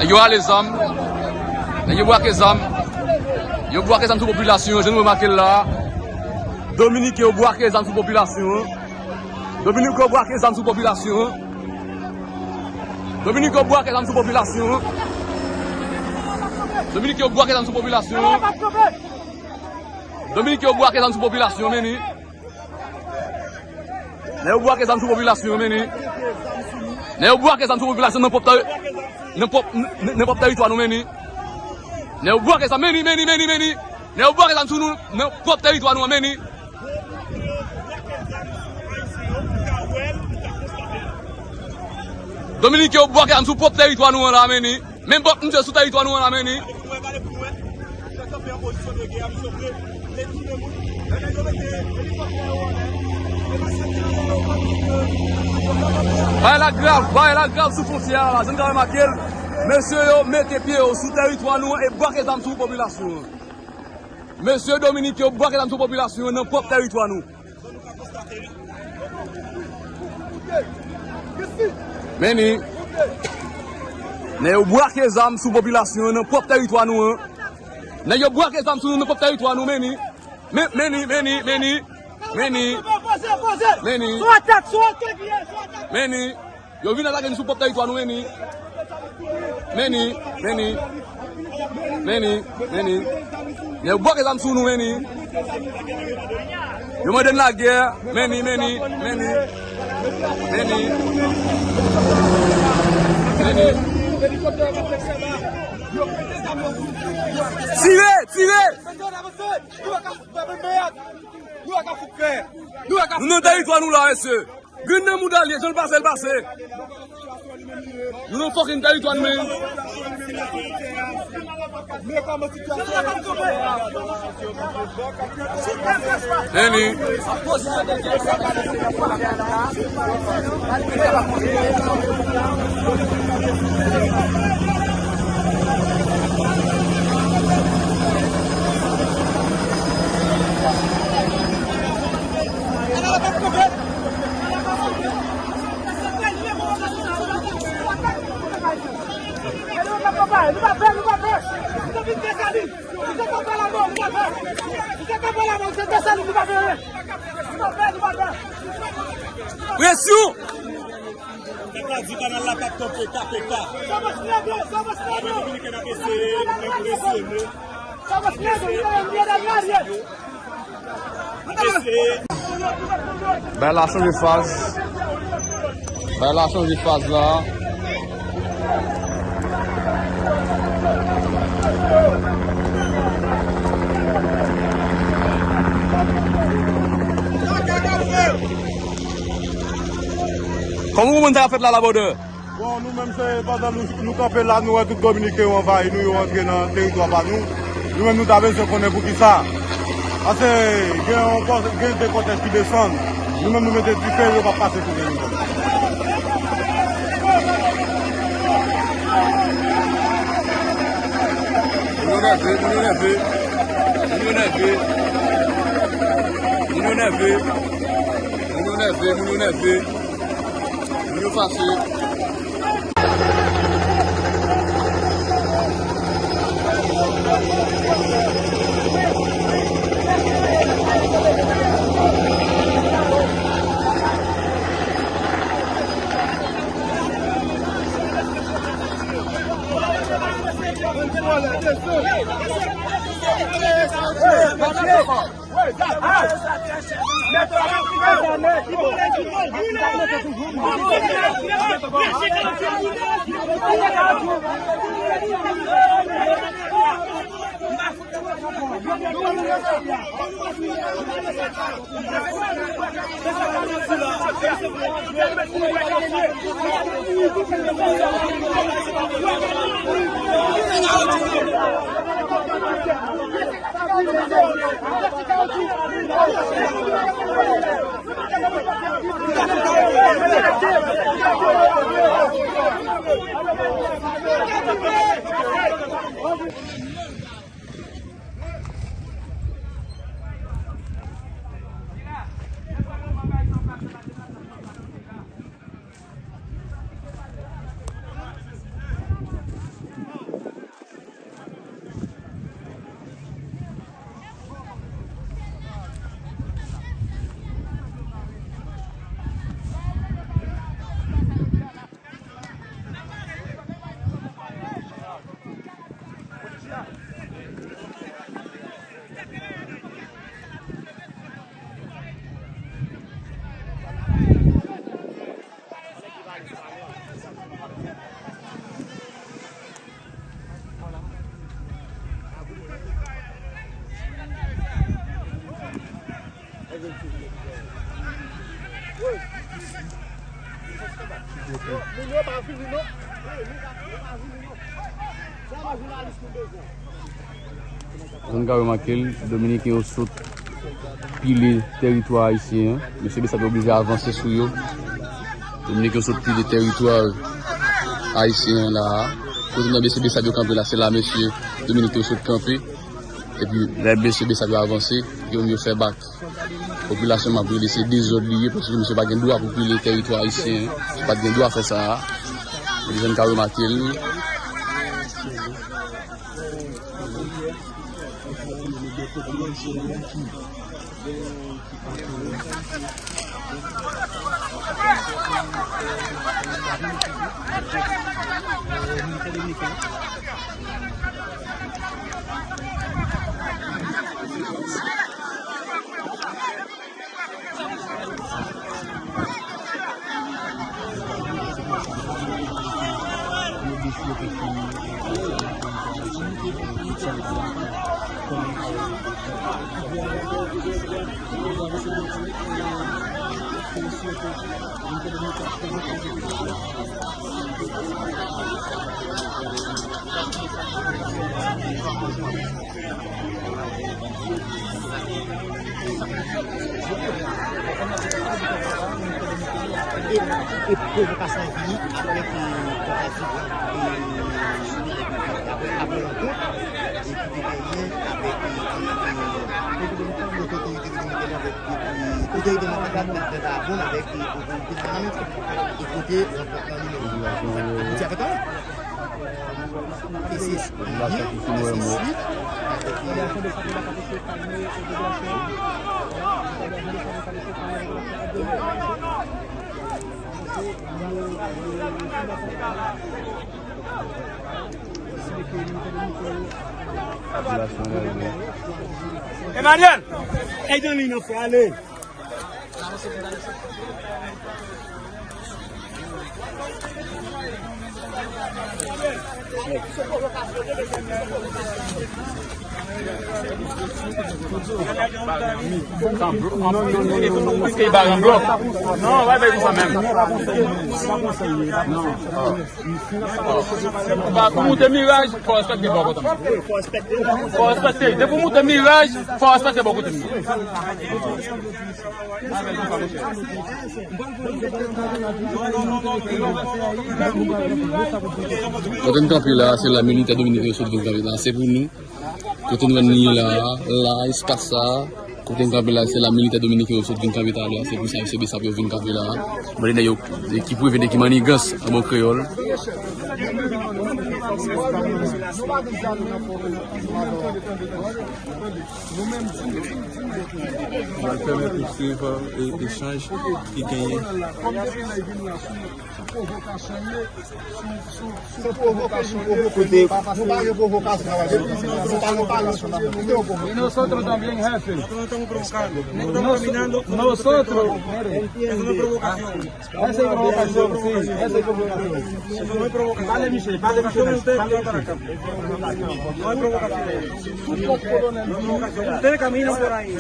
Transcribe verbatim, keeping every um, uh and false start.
Yo ale zam. Nèg yo brake zam. Yo brake zam sou popilasyon an, jan nou remake l la. Dominiken yo brake zam sou popilasyon an. Dominiken yo brake zam sou popilasyon an. Dominiken yo brake zam sou popilasyon an. Dominiken yo brake zam sou popilasyon an. Dominiken yo brake zam sou popilasyon an, men ni. Nèg yo brake zam sou popilasyon an, men ni. Nèg yo brake zam sou popilasyon nan pwòp tèri-, nan pwòp, n-, n-, nan pwòp tèritwa nou, men ni. Nèg yo brake zam, men ni, men ni, men ni, men ni. Nèg yo brake zam sou nou nan pwòp tèritwa nou an, men ni. Dominiken yo brake zam sou pwòp tèritwa nou an la, men ni. Menm pwòp misye sou tèritwa nou an la, men ni. Bagay la grav, bagay la grav sou fwontyè a la, jan n ka remake l. Mesye yo mete pye yo sou tèritwa nou an e brake zam sou popilasyon an. Mesye Dominiken yo brake zam sou popilasyon an nan pwòp tèritwa nou. Men ni. Nèg yo brake zam sou popilasyon an nan pwòp tèritwa nou an. Nèg yo brake zam sou nou nan pwòp tèritwa nou, men ni. Men, men ni, men ni, men ni. Men ni. Men ni. Sou atak, sou atak, sou atak. Men ni. Yo vin atake nou sou pwòp tèritwa nou, men ni. Men ni, men ni. Men ni, men ni. Nèg yo brake zam sou nou, men ni. Yo mande n lagè, men ni, men ni, men ni. Men ni. Men ni. Tire, tire. Nou nan tèritwa nou la, mesye. Grenn nan mouda l ye, jan l pase, l pase. Nou nan fucking tèritwa n, men. Men ni. Presyon! Pèp la di kanal la p ap kanpe, K P K. Lame dominiken ap eseye, nou menm nou eseye, men. Bagay la chanje faz. Bagay la chanje faz la. Kòman ou konprann sa k ap fèt la, Labòdè? Bon, nou menm se pandan nou, nou kanpe la, nou wè tout Dominiken yo anvayi nou, yo antre nan teritwa pa nou. Nou menm nou ta bezwen konnen poukisa. Paske gen yon kò-, gen de kòtèj ki desann. Nou menm nou mete dife, yo p ap pase kote nou menm. Moun yo nève, moun yo nève. Moun yo nève. Moun yo nève. Moun yo nève, moun yo nève. Moun yo fache. Jan n ka remake l, Dominiken yo sot pile tèritwa ayisyen an. Mesye Besap yo oblije avanse sou yo. Dominiken yo sot pile tèritwa ayisyen an la a. Kote nan mesye Besap yo kanpe la, se la mesye Dominiken yo sot kanpe. Epi lè mesye Besap yo avanse, yo menm yo fè bak. Popilasyon an ap rele se dezòd li ye, paske misye pa gen dwa pou pile tèritwa ayisyen an. Misye pa t gen dwa fè sa a. Misye n ka remake l. E, e pwovokasyon an vini apre ke tantativ, e, apre, apre rankont, e ki te genyen avèk, e, e, e, otorite dominikèn avèk, e, e, otorite nan, nan, nan, nan Dajabon avèk, e, otorite nan, e, kote rankont nan li menm. Abouti avèk anyen? E se, e se, e se, Emmanuel! Ede li nan fè ale! Pou moute miraj, fò respekte bò kote m. Fò respekte. Depi w moute miraj, fò respekte bò kote m. Kote n kanpe la, se la militè dominiken yo sot vin kanpe la. Se pou nou. Kote n wè n ye la, la, espas sa, kote n kanpe la, se la militè dominiken yo sot vin kanpe talè. Se pou sa, se Besap yo vin kanpe la. Mande nèg yo, ki pwouve de ki mannigans an bon kreyòl. Nou menm, nou menm, nou menm, nou menm. N ap pèmèt nou swiv, e, echanj ki genyen. Kòm depi lè vin la sou, sou pwovokasyon li ye, sou, sou, sou pwovokasyon li ye. Kote nou pa gen pwovokasyon, nou pa gen pwovokasyon. E nosotros también, jefe. Nos-, nosotros, mire. Eso es provocación, sí, eso es provocación. Pale, Michel, pale, Michel, pale, Michel. No hay provocación. Ustedes caminan por ahí.